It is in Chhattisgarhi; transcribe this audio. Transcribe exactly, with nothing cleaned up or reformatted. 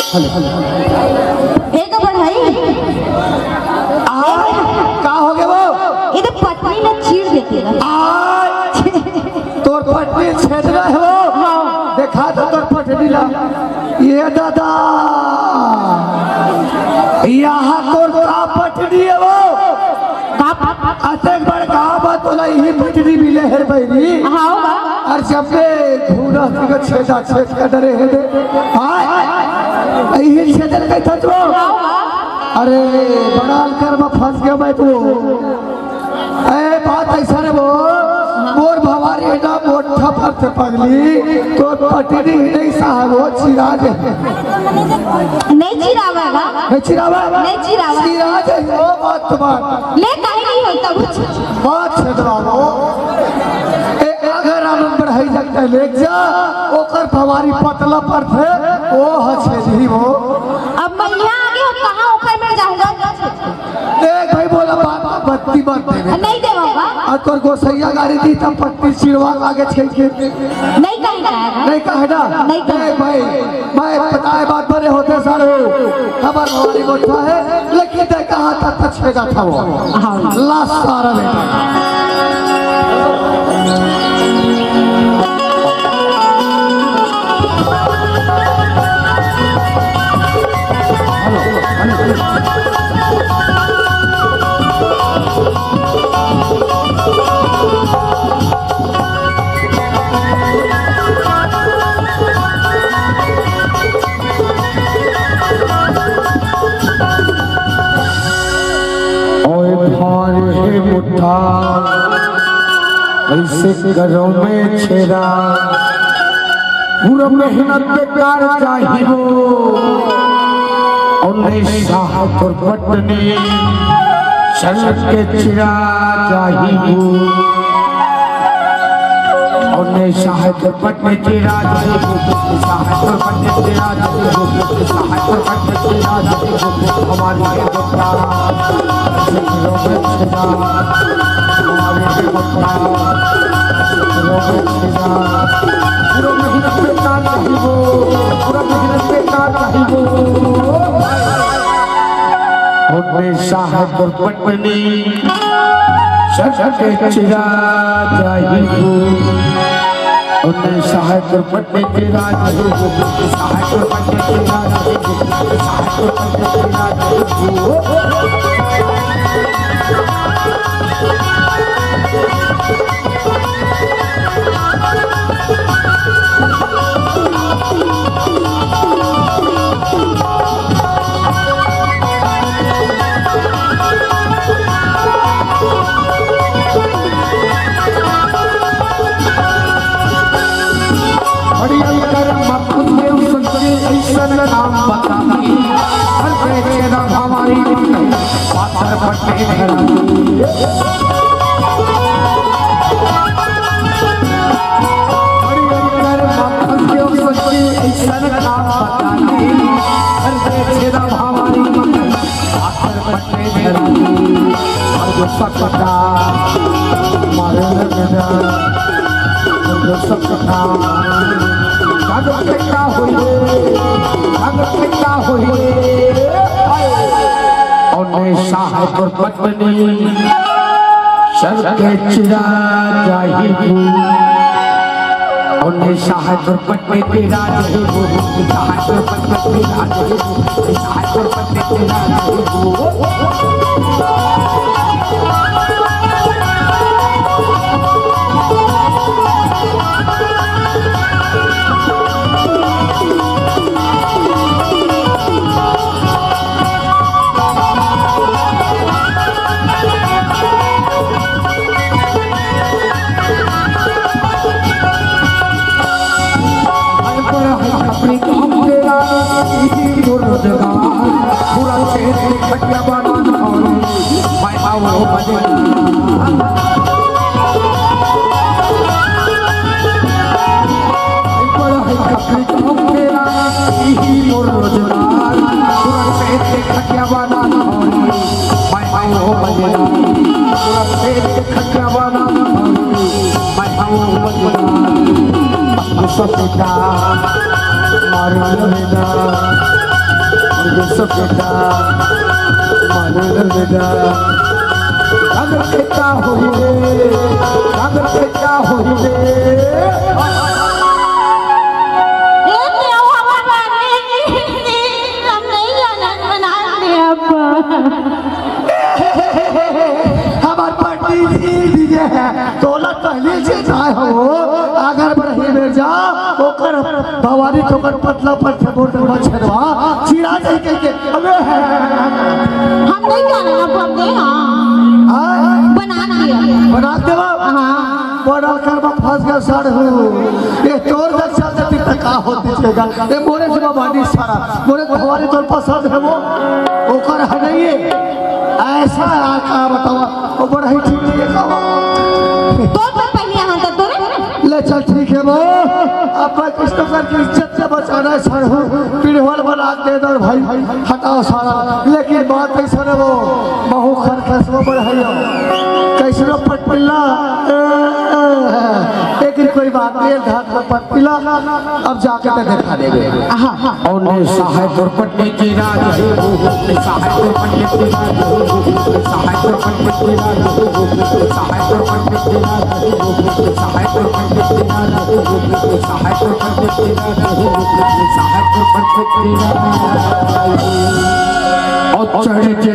Hello, hello, hello. एक बढ़ई। आ, का हो गया वो? ये तो पटनी में चीर देती है। आ, तोर पटनी छेदना है वो। हाँ। देखा तो तोर पटनी ला। ये दादा, यहाँ तोर का पटनी है वो? का? अतेक बड़ गाँव बा तोला इही पटरी मिले हे बहिनी। हाँ बा। अउ जब ले घूरा के छेदा छेद कर डरे हे दे। हाँ? इही छेदन कही था तू? हाँ बा। अरे, बड़ा अंकर में फंस गया मैं तो। ए, बात ऐसा रे वो, मोर भवारी है ना, मोठा पर से पगली, तो पटरी नहीं साहब, वो चिराज है। नहीं चिरावा बा। नहीं चिरावा? नहीं चिरावा। चिराज है, वो बात तो बात। ले काहे नहीं होता कुछ? बात छेदवा वो। ए, अगर आनंद बढ़ाई जाता है, ले जा, ओकर भवारी पतला पर थे, वो हछे नहीं वो। अब मैं यहाँ आगे हो, कहाँ ओकर में जाऊँगा? देख भाई, बोला बात, बत्ती मत देवे। नहीं देवा बा। आ तोर गोसैया गाड़ी दी तब पत्ती चिड़वा आगे छेद के। नहीं कहीं का है। नहीं कहे ना? नहीं कहे। देख भाई, मैं बताए बात बड़े होते सारे हो। हमार भवानी मोठा है, लेकिन ते कहा था तो छेदा था वो। हाँ। लास्ट सारा बेटा। ओए भार हे मुठा, ऐसे करो में छेरा, पूरा मेहनत बेकार जाही वो। ओने साहब और पटनी, चल के चिरा जाही वो। ओने साहब और पटनी चिरा जाही वो, साहब और पटनी चिरा जाही वो, साहब और पटनी चिरा जाही वो। हमारी ये मुठा, सिंगरों में छिदा, हमारी ये मुठा, सिंगरों में छिदा। पूरा मेहनत बेकार नहीं वो, पूरा मेहनत बेकार नहीं वो। ओने साहब और पटनी, सच के चिरा जाही वो। ओने साहब और पटनी चिरा जाही वो, साहब और पटनी चिरा जाही वो, साहब और पटनी चिरा जाही वो। बड़ी अंकर मत कुछ देव संतरी ऐसन नाम बताई। हर बेचे ना हमारी पाथर पट्टे धरा। बड़ी अंकर मत कुछ देव संतरी ऐसन नाम बताई। हर बेचे ना हमारी पाथर पट्टे धरा। अरे जो सकता मारे लगना, अरे जो सकता, भाग कितना होइए, भाग कितना होइए। ओने साहब और पटनी, सर के चिरा जाही वो। ओने साहब और पटनी चिरा जाही वो, साहब और पटनी चिरा जाही वो। सब बेटा, माने न बेटा, अगर बेटा होई रे, अगर बेटा होई रे। ये क्या हुआ बाबा? नहीं, नहीं, नहीं, हम नहीं जानत, बना दे अब। हमार पंडित जी दिए हैं, तोला पहले से जाए हो, अगर बरही में जा, ओकर भवानी ठोकर पतला पर से बोल दे, छेदवा, चिरा दे के, के, अबे है। हम नहीं जाने, अब हम नहीं, हाँ। हाँ? बना दिया। बना देवा? हाँ। बड़ा कर में फंस गया साढ़ू। ये तोर दे चल देती तो का होती जगह। ये मोरे से बाबा नहीं सारा। मोरे भवानी तोर पसंद है वो। ओकर है नहीं है। ऐसा है, का बतावा। वो बड़ा ही ठीक है, का बात। तो तो पहले यहाँ था तोरे। ले चल, ठीक है वो। अब मैं कुछ तो करके इज्जत से बचाना है, साढ़ू। पिढ़वल बना दे दो भाई। हटाओ सारा। लेकिन बात ऐसा है वो। बहु खर खसवा बढ़ाइयो। कैसनो पटपिल्ला, ए, ए, ए, एक कोई बात नहीं, धात में पटपिल्ला, अब जाके तो देखा देबे। हाँ, हाँ। और ने सहाय दुर्पट में की राज है, सहाय दुर्पट में की राज है, सहाय दुर्पट में की राज है, सहाय दुर्पट में की राज है, सहाय दुर्पट में की राज है, सहाय दुर्पट में की राज है, सहाय दुर्पट में की राज है। और चढ़ के